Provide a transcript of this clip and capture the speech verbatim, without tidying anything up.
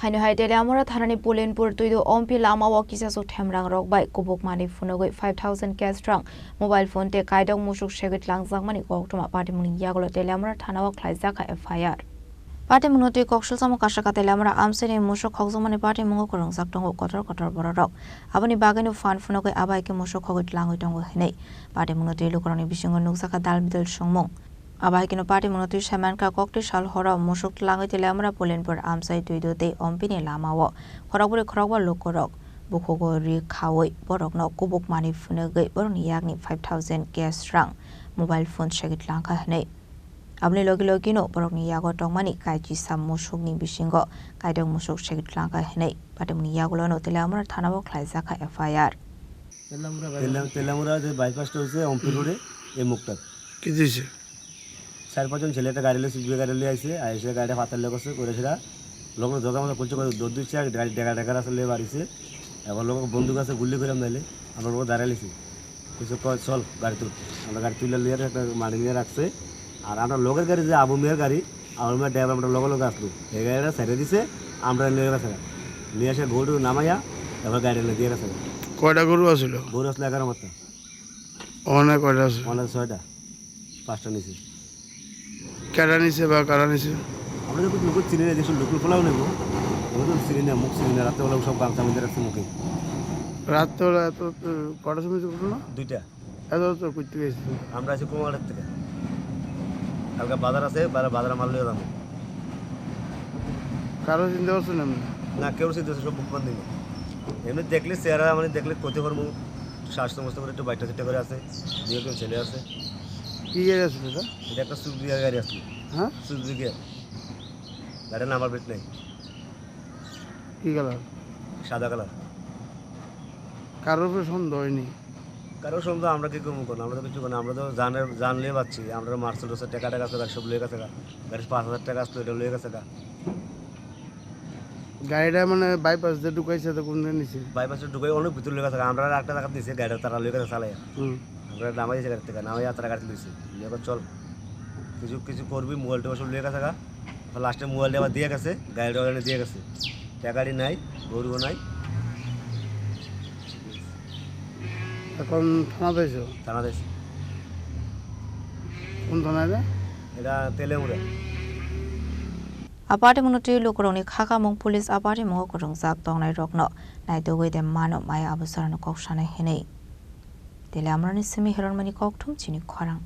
Haino hai Teliamura thanani Pulinpur Tuidu Ompi lama o kisa suk themrang rok bai kubuk manwi phunugwi five thousand cash rang, mobile phone tei kaidok musuk segwi tlangjakmani koktwma patimungni yagulo Teliamura thana o khlaijak kha F I R. Patimungno twi koksil samo kasaka Teliamura amchaini musuk khokjakmani patimungo kwrwngjak tongo kotor kotor bororok. Aboni bagwino phan phunugwi abo hai khe musuk khogwi tlangwi tongo hinwi patimungno twi lukurokni bisingo nukjakha dal bidal songmung. Abo hai kheno patimungno twi saimankha koktwi sal horo musuk tlangwi Teliamura Pulinpur amchai Tuidu tei Ompini lama o khorokbwrwi khorokba lukurok bukhugo ri khaui borokno kubuk manwi phunugwi borokni yakni five thousand cash rang, mobile phone segwi tlangkha hinwi. Aboni logi logino borokni yago tongmani kaichisam musukni bisingo kaidok musuk segwi tlangkha hinwi patimungni yagulono Teliamura thana o khlaijakha F I R. Teliamura বাইপাস। তেলা-, তেলামুরা যে বাইপাসটা হচ্ছে অম্পি রোডে, এই মুখটা। কি দিছে? চার পাঁচজন ছেলে একটা গাড়ি লইছে, বিয়ে গাড়ি লই আইছে, আইসে গাড়িটা ফাতাল লেগেছে, করে সেটা লোক দরজা মতো খুলছে, করে দৌড় দিচ্ছে, আর গাড়ি ডেকা ডেকা রাস্তা লয়ে বাড়িছে। এবার লোক বন্দুক আছে, গুল্লি করে নাইলে আমরা লোক দাঁড়াইছি। কিছু কয়, "চল, গাড়ি তুল।" আমরা গাড়ি তুলে লিয়ে একটা মাটি নিয়ে রাখছে। আর আমরা লোকের গাড়ি যে আবু মিয়ার গাড়ি, আবু মিয়ার ড্রাইভার আমরা লগে লগে আসলো। এই গাড়িটা ছেড়ে দিছে, আমরা নিয়ে গেছে। নিয়ে এসে গরু নামাইয়া, তারপর গাড়ি নিয়ে দিয়ে গেছে। কয়টা গরু আছিল? গরু আসলো এগারো মাত্র। ওখানে কয়টা আছে? ওখানে ছয়টা, পাঁচটা নিছে। কেডা নিছে বা কারা নিছে? আমরা তো কিছু লোক চিনি না, যেসব লোকাল পোলাও নেবো, আমরা তো চিনি না, মুখ চিনি না, রাত্রেবেলা সব গামছা বেঁধে রাখছে মুখে। রাত্রেবেলা এত, এত কটার সময় ঘটনা? দুইটা। এত তো করতে গেছি। আমরা আছি কুমারঘাটের থেকে। কালকে বাজার আছে, বাজার, বাজারে মাল নিয়ে যাবো। কারো চিনতে পারছেন আপনি? না, কেউ চিনতে পারছে, সব মুখ বান্ধি। এমনি দেখলে চেহারা, মানে, দেখলে কইতে পারবো, একটু স্বাস্থ্য মস্ত করে একটু বাইটটা চিট্টা করে আছে, দুই একজন ছেলে আছে। কি গাড়ি আসছিল এটা? এটা একটা সুইফট ডিজায়ার গাড়ি আসছিল। হ্যাঁ? Swift Dzire. গাড়ির নাম্বার প্লেট নেই। কি কালার? সাদা কালার। কারোর উপরে সন্দেহ হয়নি? কারোর সন্দেহ আমরা কি করবো, কোন? আমরা তো কিছু করি না, আমরা তো জানের, জান লিয়ে পাচ্ছি, আমরা মার্সেল রোসের টাকা টাকা আছে, গাড়ি সব লিয়ে গেছে গা। গাড়ি পাঁচ হাজার টাকা আসলো, এটা লিয়ে গেছে গা। গাড়িটা মানে বাইপাস দিয়ে ঢুকাইছে তো কোন দিন নিছে? বাইপাসে ঢুকাই অনেক ভিতরে লিয়ে গেছে গা, আমরা আর একটা জায়গা নিছে, গাড়িটা তারা লিয়ে গেছে চালাইয়া। হুম। আমরা নামাই দিয়েছি গাড়ি থেকে, নামাই তারা গাড়ি তুলেছি। লিয়ে গেছে, "চল, কিছু, কিছু করবি, মোবাইল টোবাইল সব লিয়ে গেছে গা।" লাস্টে মোবাইলটা আবার দিয়ে গেছে, গাড়িটা ওখানে দিয়ে গেছে। টাকাটি নাই, গরুও নাই। এখন থানাত আইছো? থানাত আইছি। কোন থানা এটা? এটা Teliamura. A patimungno twi lukurokni khakamung police a patimungo kwrwngjak tongnairokno naitugwi de mano maya abosarno kok sanai hinwi. Teliamurani simi hironmani kokthum chini khorang.